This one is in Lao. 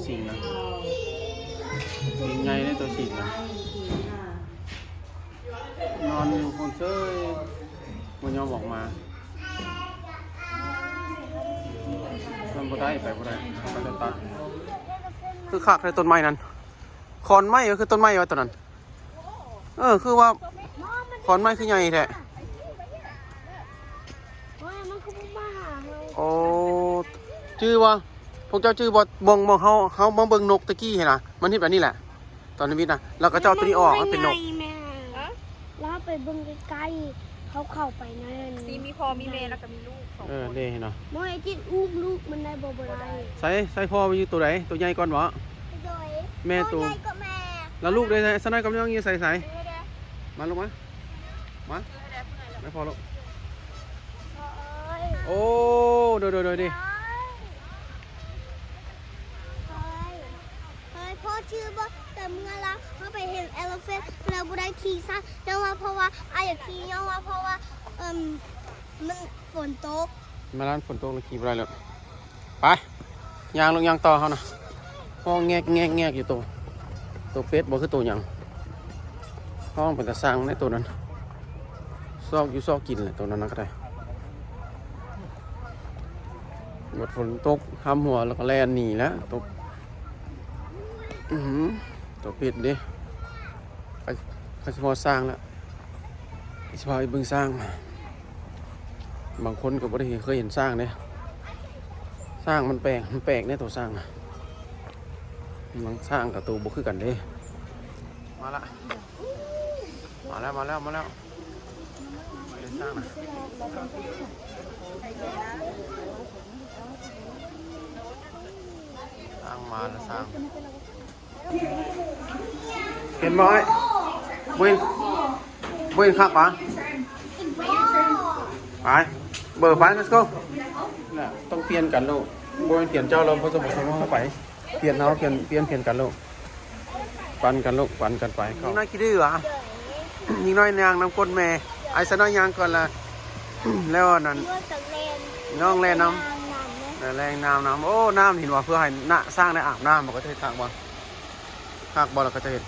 ສິງນະ ສິງໃຫຍ່ເດ້ ໂຕສິງນະ ນອນຢູ່ພຸ້ນເຊີຍ ບໍ່ຍອມອອກມາ. ມັນບໍ່ໄດ້ ໄປບໍ່ໄດ້ ເຂົາເຈົ້າຕັດ. ຄືຄັກແທ້ຕົ້ນໄມ້ນັ້ນ ຂອນໄມ້ ກໍຄືຕົ້ນໄມ້ວ່າໂຕນັ້ນ. ເອີ ຄືວ່າຂອນໄມ້ຄືໃຫຍ່ແທ້. ໂອ້ ຈື່ບໍ່? ພວກເຈົ້າຈື່ບໍ່? ບ່ອນ ບ່ອນເຮົາ ເຮົາມາເບິ່ງນົກຕະກີ້ຫັ້ນນະ ມັນເຮັດແບບນີ້ແຫຼະ ຕອນທຳອິດນະ ແລ້ວເຂົາເຈົ້າເອົາໂຕນີ້ອອກ ມັນເປັນນົກ. ແມ່ນ ແມ່ນ ແລ້ວເຮົາໄປເບິ່ງໃກ້ໆ ເຂົາເຂົ້າໄປໃນ ຊິມີພໍ່ມີແມ່ ແລ້ວກໍມີລູກສອງ ເອີ ຄົນ ເດ້ເນາະ. ບໍ່ໃຫ້ຈິດອຸ້ມລູກມັນໄດ້ບໍ່? ບໍ່ໄດ້. ໃສ ໃສພໍ່ມັນຢູ່ໂຕໃດ? ໂຕໃຫຍ່ກ່ອນບໍ? ໂດຍ ແມ່ໂຕ ໂຕໃຫຍ່ກວ່າແມ່. ແລ້ວລູກເດ້? ສາວນ້ອຍກັບນ້ອງຢູ່ໃສ? ໃສ ມາລູກມາ ມາ ແມ່ພໍ່ລູກ. ໂອ້ຍ ໂອ້ ໂດຍໆໆ ເດ້. ເຮີຍ ເຮີຍ ພໍ່ຈື່ບໍ່? ແຕ່ເມື່ອລາວເຮົາໄປເຫັນ elephant ແລ້ວບໍ່ໄດ້ຂີ່ຊ້າງ ຍ້ອນວ່າ ເພາະວ່າອ້າຍຢາກຂີ່ ຍ້ອນວ່າ ເພາະວ່າ ເອີ່ມ ມັນຝົນຕົກ. ມາລານຝົນຕົກແລ້ວຂີ່ບໍ່ໄດ້ແລ້ວ. ໄປ ຍ່າງລົງຍ່າງຕໍ່ເຮົານະ. ຮ້ອງແງກໆໆຢູ່ໂຕ ໂຕເປັດບໍ່ ຄືໂຕຫຍັງ ຮ້ອງເປັນຕາຊັງແທ້ໂຕນັ້ນ. ຊອກຢູ່ຊອກກິນແຫຼະໂຕນັ້ນນະ ກໍໄດ້. ບັດຝົນຕົກຫ້ຳຫົວແລ້ວກໍແລ່ນໜີແລ້ວ ຕົກ. ອື ໂຕເປັດເດ້. ໃກ້ ໃກ້ຊິຮອດຊ້າງແລ້ວ ຊິພາໄປເບິ່ງຊ້າງ. ບາງຄົນກໍບໍ່ໄດ້ເຄີຍເຫັນຊ້າງເດ້. ຊ້າງມັນແປກ ມັນແປກເດ້ໂຕຊ້າງນະ. ບາງຊ້າງກັບໂຕບໍ່ຄືກັນເດ້. ມາລະ ມາແລ້ວ ມາແລ້ວ ມາແລ້ວ. ຊ້າງມາແລ້ວ ຊ້າງ. ເຫັນບໍ່ອ້າຍ? ບໍ່ເຫັນ ບໍ່ເຫັນຄັກຫວາ? ໄປ ເບີ ໄປ let's go. ນະ ຕ້ອງປ່ຽນກັນລູກ ບໍ່ແມ່ນປ່ຽນເຈົ້າແລ້ວ ບໍ່ສົມປະສົງເຮົາໄປ. ປ່ຽນເຮົາ ປ່ຽນ ປ່ຽນ ປ່ຽນກັນລູກ ປັ່ນກັນລູກ ປັ່ນກັນໄປ. ເຂົ້າ ນີ້ນ້ອຍຂີ້ດື້ຫວາ? ຍິງນ້ອຍຍ່າງນຳກົ້ນແມ່. ໄອ້ຊະນ້ອຍຍ່າງກ່ອນລະ ແລ້ວອັນນັ້ນ ນ້ອງແລ່ນນຳ ແລ່ນນຳ. ໂອ້ ນ້ຳເຫັນບໍ່? ເພື່ອໃຫ້ນະ ຊ້າງໄດ້ອາບນ້ຳ ມັນກໍຈະເຮັດຄັກບໍ່? ຄັກບໍ່ລະ ກໍຈະເຮັດ